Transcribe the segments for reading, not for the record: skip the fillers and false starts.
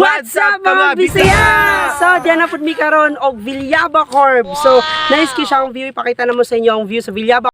What's up, mga Bisaya? So, diyan na pud mi karon og Villaba Corp. So, nice kay siya ang view. Ipakita na mo sa inyo ang view sa Villaba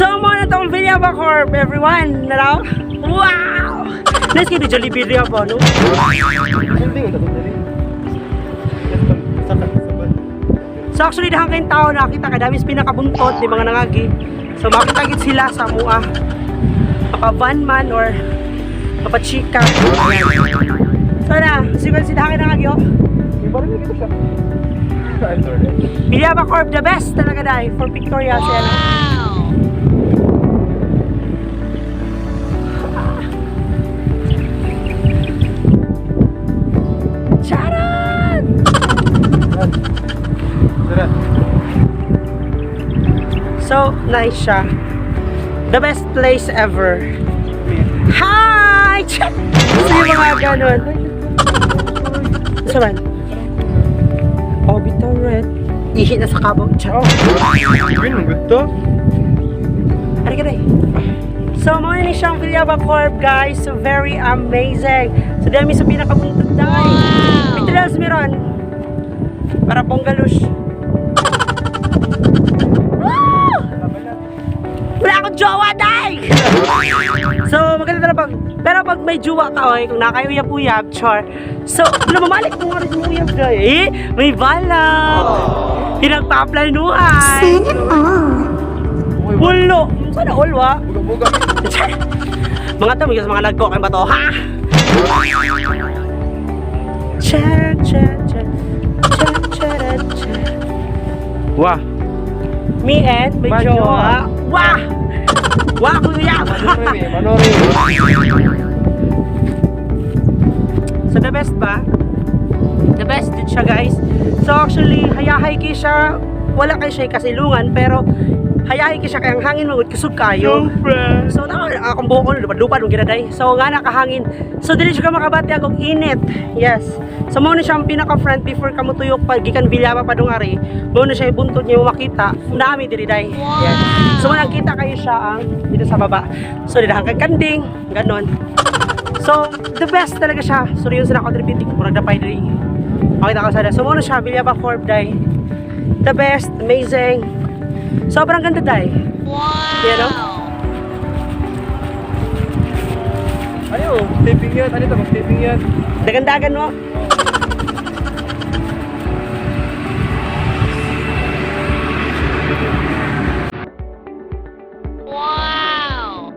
So, mo na tong Villaba Corp, everyone. Naraw? Wow! Nice kay Jollibee rin po, no? So, actually, dahang kayong tao nakita ka, dami sa pinakabuntot, di mga nangagi. So, makita gid sila sa mua. Papa van man or papa chika. So na, siguro si dahang nangagi, oh. Villaba Corp, the best talaga dahil for pictorial siya, no? Charot! So, nice siya. The best place ever. Hi! Gusto yung mga ganun. Saan man? Oh, bitaw red. Ihi na sa kabog. Charot. Ari ka day. So, mga ni siyang Villaba Corp, guys. So, very amazing. So, dami sa pinakabuntod dahil. Wow! Ito meron. Para ponggalush. Woo! Wala akong jowa, day! So, maganda talaga pag... Pero pag may jowa ka, oy, kung nakayuyap-uyap, char. So, lumamalik mo nga rin yung uyap, day. Eh, may balak. Pinagpaplanuhan. Sana all. Walo! Sana all, wa? Mga to, mga nagko kay bato, ha? Cha cha cha cha cha cha. Wah. Me and my My jowa. Wah! Wah, kuya! So the best ba? The best din siya, guys. So actually, hayahay kay siya. Wala kay siya kasilungan pero Hayahi kay siya kay ang hangin magud kusog kayo. So na akong buhok ko lupad-lupad mong ginaday. So nga nakahangin. So dili siya ka makabati akong init. Yes. So mao na siya ang pinaka front before ka motuyok pa gikan Villaba padung ari. Mao na siya ibuntod niya makita. Nami diri day. Yes. So mo kita kayo siya ang dito sa baba. So dili hanggang kanding, ganon. So the best talaga siya. So yun sa nako repeat murag dapay diri. Makita ka sa So mao na siya Villaba Corp day. The best, amazing. Sobrang ganda day. Wow. You know? Ano? Taping yan. Ano ito? Mag-taping yan. Dagandagan mo. Wow!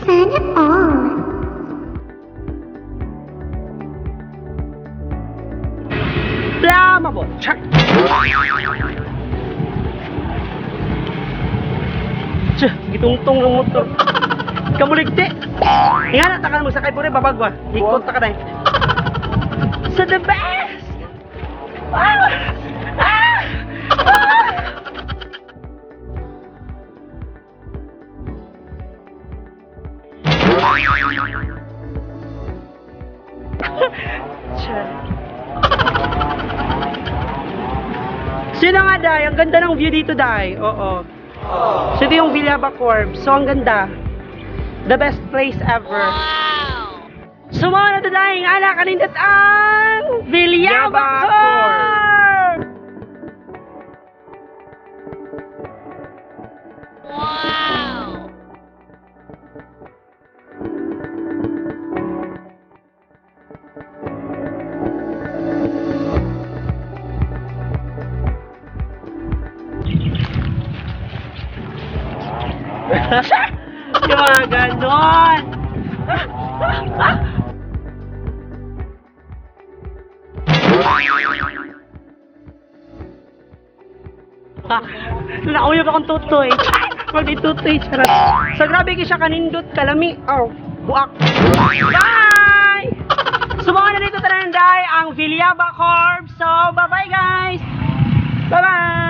Sana all. Flammable. Check. Tsa, gitungtong ng motor. Kamuligti. Nga na, takal mo sakay po rin, babagwa. Ikot ta ka na. So the best! Ah! Ah! Ah! Tsa. Sino nga, Day? Ang ganda ng view dito, Day. Oo. So, ito yung Villaba Corp. So, ang ganda. The best place ever. Wow! So, mga na Day, nga na kanindot ang Villaba Villaba Corp! Wow! Yung mga ganon. Nauyab akong tutoy. Magdi tutoy, charot. So grabe kay siya kanindot kalami. Oh, buak. Bye! Sumuha na dito tanan day ang Villaba Corp. So, bye-bye guys. Bye-bye.